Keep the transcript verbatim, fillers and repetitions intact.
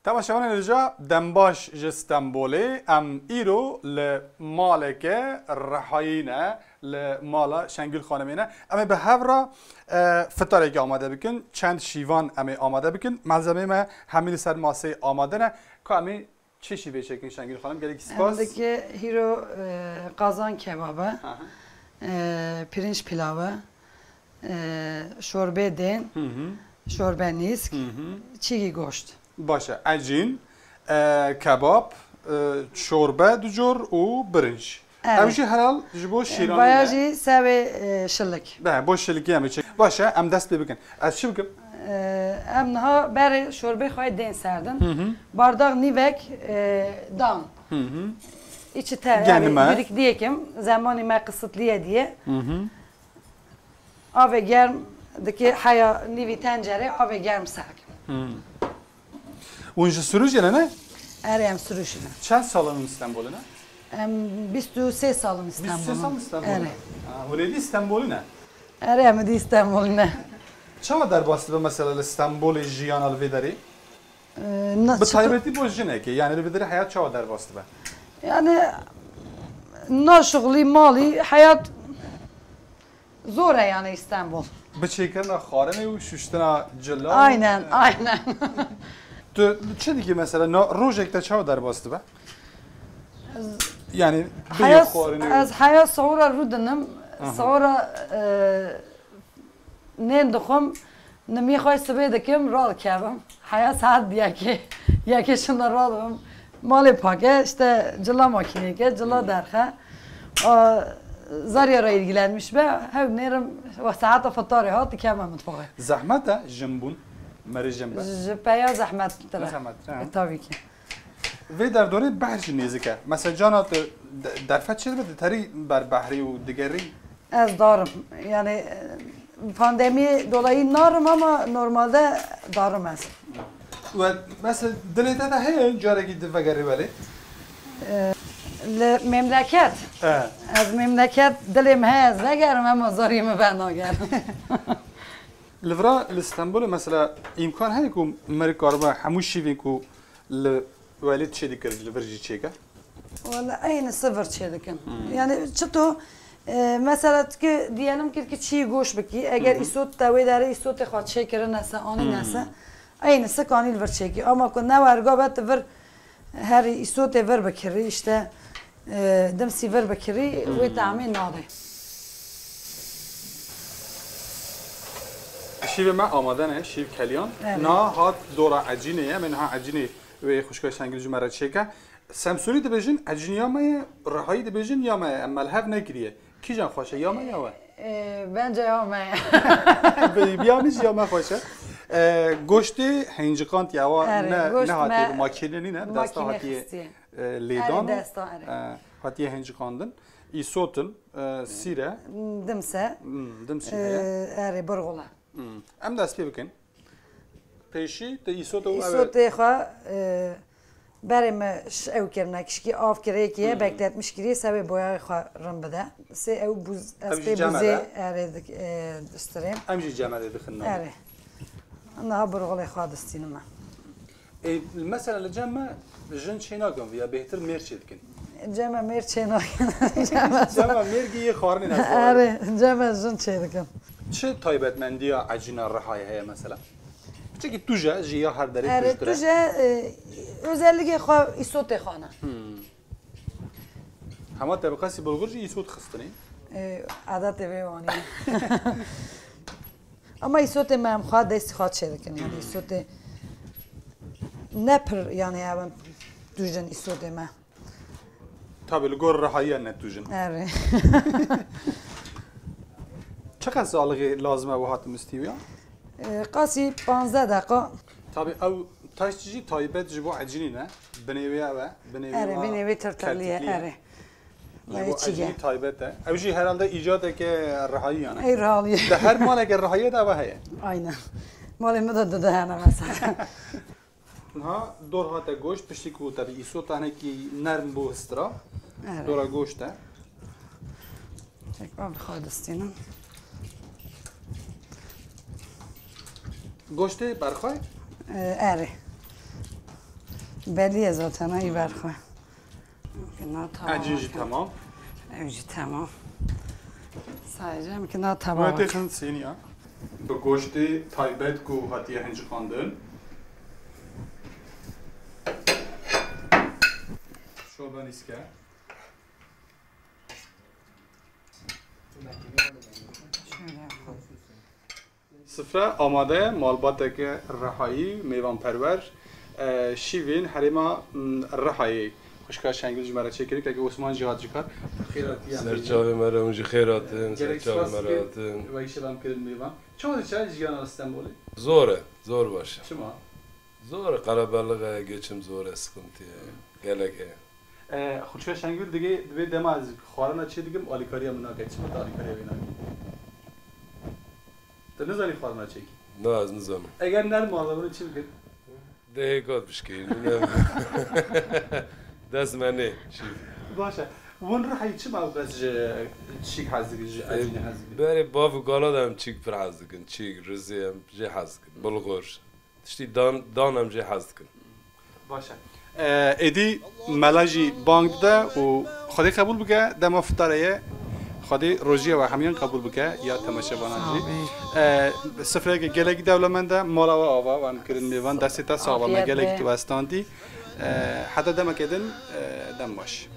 Temaşevanên hêja, dembaş ji Stenbolê, em îro li maleke rihayî ne, li mala Şengül Xanimê ne. Em ê bi hev re, e, fitarekê amade bikin. Çend şîvan em ê amade bikin. Malzemeyê me hemî li ser maseyê amade ne. Ka em ê çi şîvê çêkin Şengül Xanim? Gelekî spas. Em dike hîro, e, qazan kebab e, Aha. e, pirinç pilav e, e, şorbê dên, Hı hı. şorbê nîsk, Hı hı. çîgî goşt. Baş e. Ecîn, e, kebab, e, çorbe du cor û birinc. Evet. Ew jî herhal ji bo şîranî Baya ne? jî sevê, e, şilik. Be, bo şilikê em ê çek. Baş e, em dest pê bikin. Ez çi bikim? E, em niha berê şorbê xwe dên serdin. Hı hı. Bardak nîvek, e, dan. Hı hı. Îçi te, Genime. yani, dûrikdiyê kim, zemanî me qisitliye diye. Hı hı. Avê germ dike heya nîvî tencerê, avê germ ser kim. Hmm. Hûn ji Sirûcê ne, ne? Erê, em Sirûcê ne. Çend sal in Stenbolê ne? Em bîst û sê sal in Stenbolê. Bîst û sê sal in Stenbolê ne? Erê. Ha, hûn êdî Stenbolî ne? Erê, em êdî Stenbolî ne. Çawa derbas dibe mesela li Stenbolê jiyana li vê derê? Ee, na-, Bi çi to- taybetî bo jinekê, yani li vê derê heyat çawa derbas dibe? Yani, na şixulî, malî, heyat zor e yani Stenbol. Bi çêkirina xwarinê û şuştina cila. Aynen, aynen. Tu çi dikî mesela, na, rojek te çawa derbas dibe? Yani, bê Heya, xwarinê û ez heya sihora rûdinim, Aha. sihora, e, nên dixwim, nimî xwe sibê dikim, radikevim. Heya saet yekê, yekê şinda radibim. Malê pake, işte cila makîneke, cila Hmm. derxe. A, zarya re ilgilenmiş be, hev nêrim, ve saeta fitarê hat, dikevme mutfaxê. Zehmet e jin bûn, merê jin be? Ji peya zehmettir e. Ne zehmettir, ha? E, tabii ki. Vê derdorê behr jî nêzik e. Mesela cana tu de-, derfet çêdibe, tu terî ber behrê û digerî? Ez darim. Yani, e, pandemiyê dolayî narim ama normalde darim ez. We mesela dilê te de heye carekî tu vegerî welê? E, li memleket. E. Ez memleket dilê min heye ez vegerim ama zariyê min venagerim. Li vira li Stenbolê mesela îmkan heye ku merê karibe hemû şîvên ku li welêt çêdikir, li vir jî çêke? Wala eynî sifir çêdikin. Hmm. Yani çito, e, mesela ki diyelim ki, ki çiğ goş bikî, eger Hı hı. îsot te wê derê îsotê xwe çêkirine se, anîne se, Hmm. eynî sik anî li vir çêkî. Ama ku ne werga be tu vir her îsotê vir bikirî, işte, e, dimsî vir bikirî, Hmm. wê tehmê nade. Şîvê me amade ne, şîv keliyan. Evet. Niha hat dora ecînê ye, em ê niha ecînê wê xwişka Şengil ji me re çêke. Semsûrî dibêjin, ecîn ya me ye, rihayî dibêjin, ya me ye. Em me li hev nekiriye. Kîjan xweş e, ya me ya we? Ee, bence ya me ye. Bi, bi ya min jî ya me xweş e. Ee, goştê hinciqantiye, ewa Erê, ne, goşt nehatiye me bi makîne nîne, bi desta makîne hatiye, xistiye. e, lêdan Erê, û, desta, erê. e, hatiye hinciqandin. Îsotin, e, sîre. Dimse. Hmm, dimsî Ee, heye. Erê, burgula. Hmm. Em dest pê bikin. Pêşî te îsota û ev e. Îsotê xwe, e, berê me ş-, ew kirine, kişkî av kirê kiye, Hmm. bekletmiş kiriye, sewê boyayê xwe rin bide. Sê ew buz, ez Ev jî pê cem e buzê de. erê dik-, e, distirêm. Em jî cem e dixin navê. Erê. Niha burgulê xwe distînim me. Ê, mesela li cem me jin çê nakin viya, bêhtir mêr çê dikin. Cem me mêr çê nakin. Cem me mêr gî yê xwarinê ne xwarin. Erê, cem me jin çê dikin. Çi taybetmendiya ecîna rihayê heye mesela? Piçekî tuje ji ya her derê Erê, tujtir e. Tuje, e, özellikê xwe îsotê xwe ne. Hmm. Hema tebiqesî bulgur jî îsot xistinê. E, adetê vê wanî. Ama îsotê me em xwe destî xwe çêdikin, yani îsotê ne pir, yani ew em tujin îsotê me. Tabii, li gor rihayiya ne tujin. Erê. Çiqas alixê lazim e wiha tu mistî ya? E, qasî panzdeh deqa. Tabii, ew taşt jî taybet ji bo ecînî ne. Binê wê ew e. Binê wê Erê, wa binê wê tirtirlî ye, kertikliye. Erê. Ji bo Erê, çi ecînî ye? Taybet e. Ew jî herhalde îcadeke rihayiyan e. Ey, rihayiye. Di her maleke rihayiyê de ew heye. Aynen. Malê min de dide hene mesela. Niha dor hate goşt, piştî ku te bi îsota hinekî nerm bû histira. Evet. Dora goşt e. Çek, av xwe distînin. Goştê berxwe? Ee, erê. Belî ye zaten, ha, î ber xwe. Ecin jî temam. Ew jî temam. Sadece em ki na tava. Têxin sêniya. Bi goştê taybet ku hatiye hinciqandin. Şobe nîske. Şöyle yapalım. Sifre amade ye, malbateke rihayî, mêvanperwer. E, şîvên herêma, m, Rihayê. Xwişka Şengül ji me re çêkirin, keke Osman jî hat ji kar. Xêr hatiye. Ser çavê me re hûn jî xêr hatin, ser çavê me re hatin. Gerek spas bikin, wek şelam kirin mêvan. Çawa diçe jiyana Stenbolê? Zor e, zor baş e. Çima? Zor e, qerebelix e, geçim zor e, sıkıntı ye. Gelek e. E, Xwişka Şengül digê, divê dema ez xwarina çê dikim, alîkariya min nake. Çima tu alîkariya wê nakî? Tu nizanî xwarina çêkî? Na, ez nizanim. Eger nerm mala min çi bikin? Dehê kat bişkî. Dest me nê. Şî. Baş e. Hûn Rihayî çima bes ji çîk hez dikin, ji ecînê hez dikin? Berê bav û gala de em çîk pir hez dikin. Çîk, rizê em jê hez dikin. Bulgur. Tiştî dan, dan em jê hez dikin. Baş e. E, êdî mela jî bang dide û Xwedê qebûl bike, dema fitarê ye. Xwedê rojiya we hemiyan qebûl bike, ya temaşevanan jî. Sağ ol. E, sifreyeke gelekî dewlemend e, mala we ava, wan kirin mêvan, destê te sax be, me gelekî tu westandî. E, heta demeke din, e, dem baş.